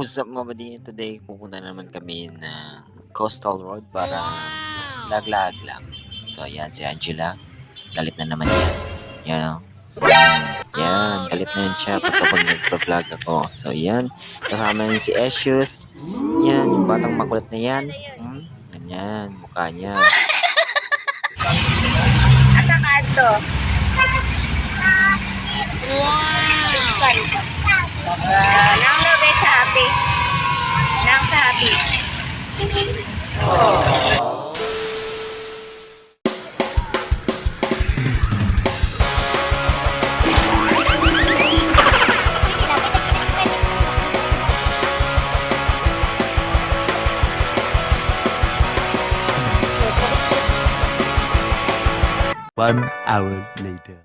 What's up, mga buddy? Today, pupunta naman kami na Coastal Road para laglag lang. So, ayan si Angela. Galit na naman yan. Yan o. Yan. Yan. Galit na yan siya kapag nagpa-vlog ako. So, yan. Kasama niya si Esius. Yan. Yung batang makulit na yan. Ganyan. Mukha niya. Asa ka ato? Wow! Fish pond. Nang labi sa happy. Nang sa happy. One hour later.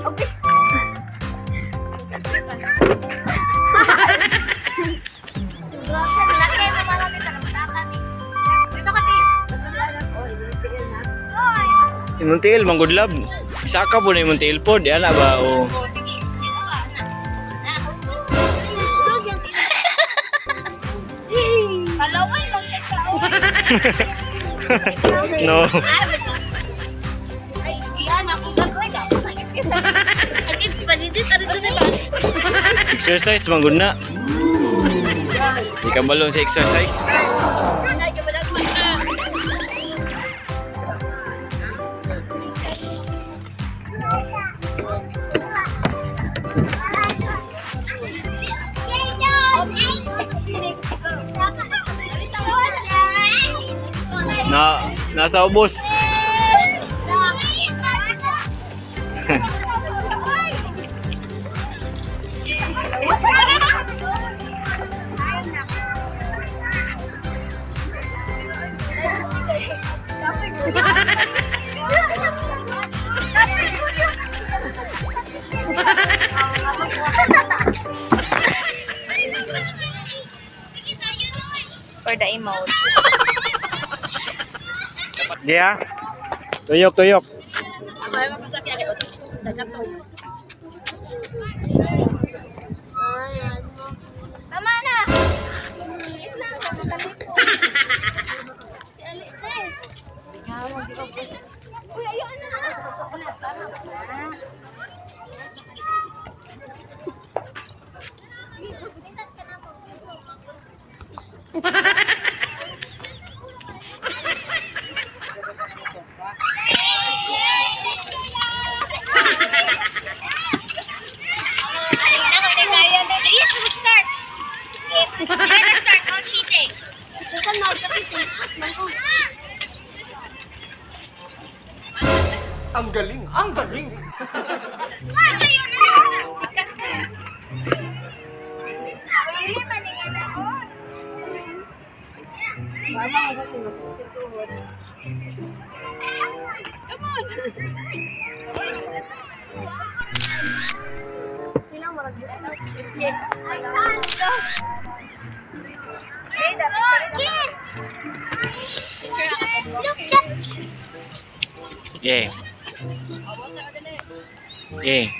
Okay. Laki, mamama kita na masaka ni. Dito ka, ti. Oy! Imong tiil, mang good love. Isaka po na imong tiil po. Di ala ba o. Oh, sige. Dito ka. Na. Na. Kalawan lang ka. No. Ay, iyan ako gagawin ka. Masakit ka sa. Ay, padidit ano na ba? Exercise, mang good na. Di ka balon sa exercise. Na, nasa ubos. For the emote. Di ha? Tuyok, tuyok. Tama na! Uy, ayun na! Start! Let start, no cheating. Ang galing! Ang galing! Come on. Yeah. Yeah.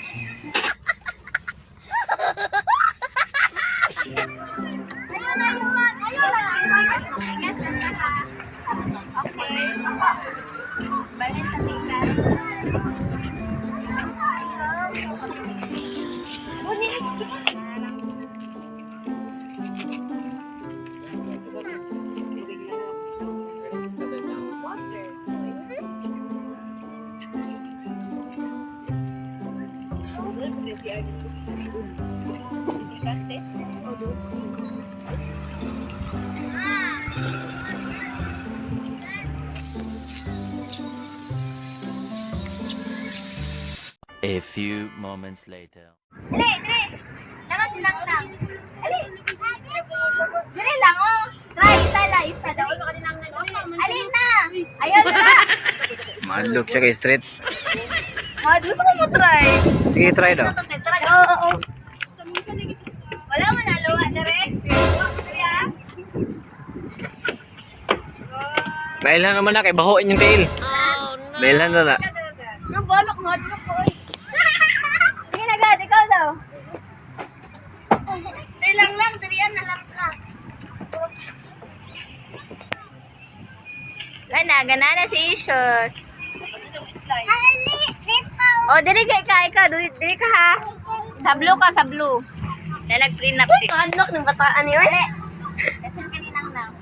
A few moments later. Dali, dali. Tama silang lang. Dali. Dali lang, oh. Try, isa lang, isa. Daw. Hadlok siya kay street. Ah, gusto ko mo try. Sige, try daw. Oo, oo. Wala man nalawa dire. Sige, ah. Mailhan naman na kay bahoin yung tail. Mailhan na na. Ang balak mo, hadlok ko. Oy. Sige na, gad, ikaw daw. Dali lang lang, dalian na lang ka. Wala na, gana na si Ishos. Oh, dili ka, ikaw, ikaw, dili, dili ka ha. Sa blue ka, sa blue. Na nag-print na print. Kadlok ng bataan ni oy. Dasan ka ni Nang Nang.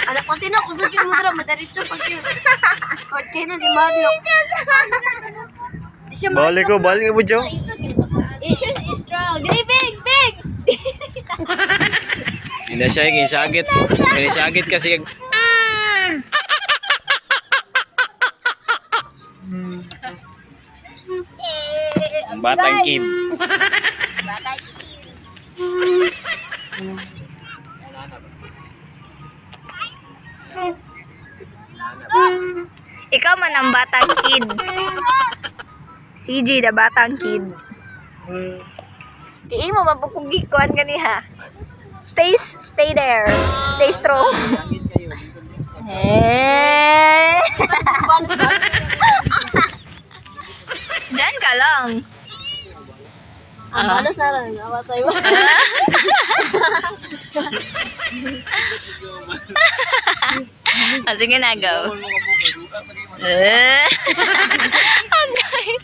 Anak ko tino kusog kay mo dra madiretso pag yun. Kod kay na di madlok. Di siya Balik ko, balik ko jo. Ishos is strong. Dili, big, big! Hindi na siya ginisagit. Ginisagit kasi ang batang kid. Batang kid. Ikaw man ang batang kid. CG, the batang kid. Kii mo mapukugi kuan ganiha. Stay there. Stay strong. Eh. Diyan ka lang. Ang balas na lang awa tayo. Oh, sige na, go. Eh. Ang galing.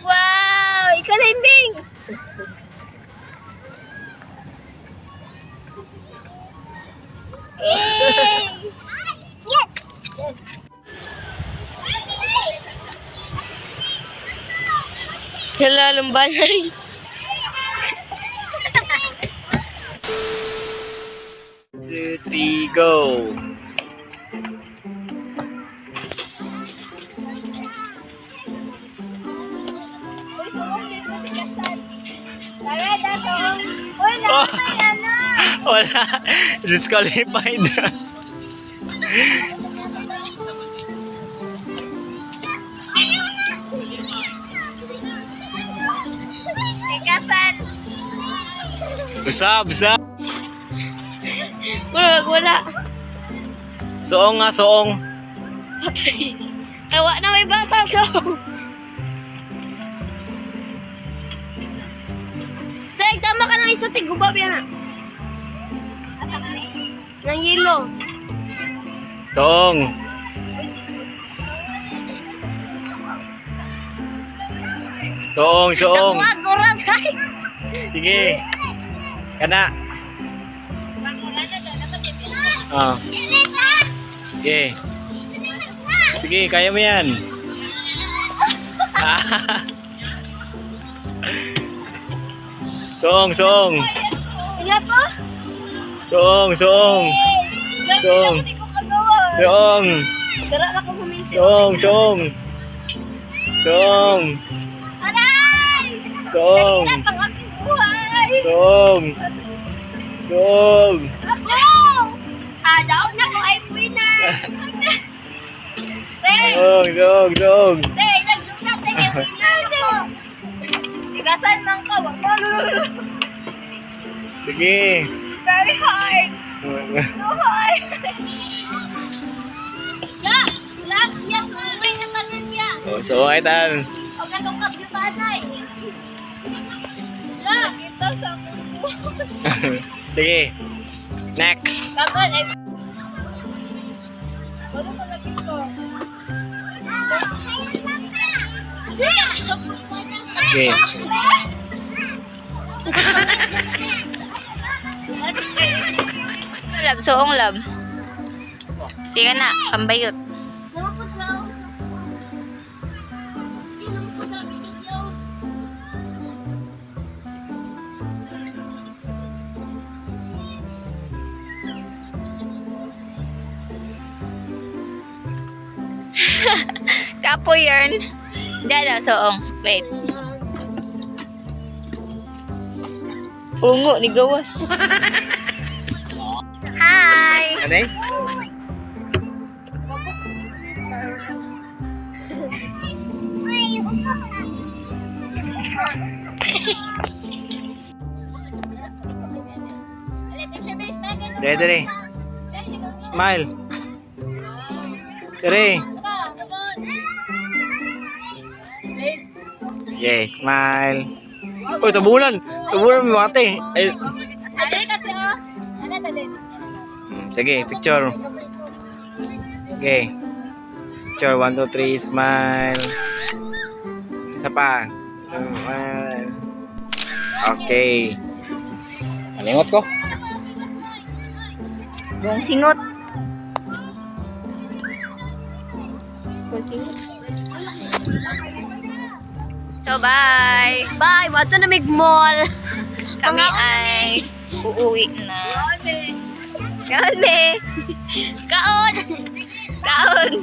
Wow! Ikaw na yung Bing! Yay! Yes! Hello, lumbanay. 2, 3, go! Uy, suong dito si Kasan. Tara, dasong. Uy, nakatay, ano? Wala. Disqualified. Si Kasan. Usab, usab. Wala, wala. Suong nga, suong. Patay. Ay, wa na may bata so. Tek, tama ka ng isa tig guba biya na. Nang yelo. Suong. Suong, suong. Nakuha oras ay. Sige. Kana. Ah. Sige. Sige, kaya mo yan. Suong, suong. Ila to? Suong, suong. Suong. Hindi ko kagawa. Suong. Dara na ko huminti. Suong, suong. Suong. Aray! Suong. Ang aking buhay! Suong. Suong. Ako! Ah, daw na ko ay winner! Hey! Suong, suong, suong. Hey, nagdugna tayo winner ako! Ikasan man ka, wag mo. Sige. Very hard! So hard! Ya! Last yes, uwi na tanan niya! Oh, so ay tan. O katong kabyutan ay! Ya! Kita sa akong buhay. Sige. Next. Dapat ay... Wala ko lagi ko. Okay. Lab, suong lab. Sige na, kambayot. Kapoy yarn. Dada, soong. Wait. Ungo ni gawas. Hi! Ano eh? Dere, dere. Smile. Dere. Yeah, smile. Uy, tabunan. Tabunan mo ate. Ay. Sige, picture. Okay. Picture, 1, 2, 3, smile. Isa pa. Smile. Okay. Paningot ko. Buong singot. Buong singot. So, bye! Bye! Wato na mig mall. Kami ay uuwi na. Kaon me! Kaon! Kaon!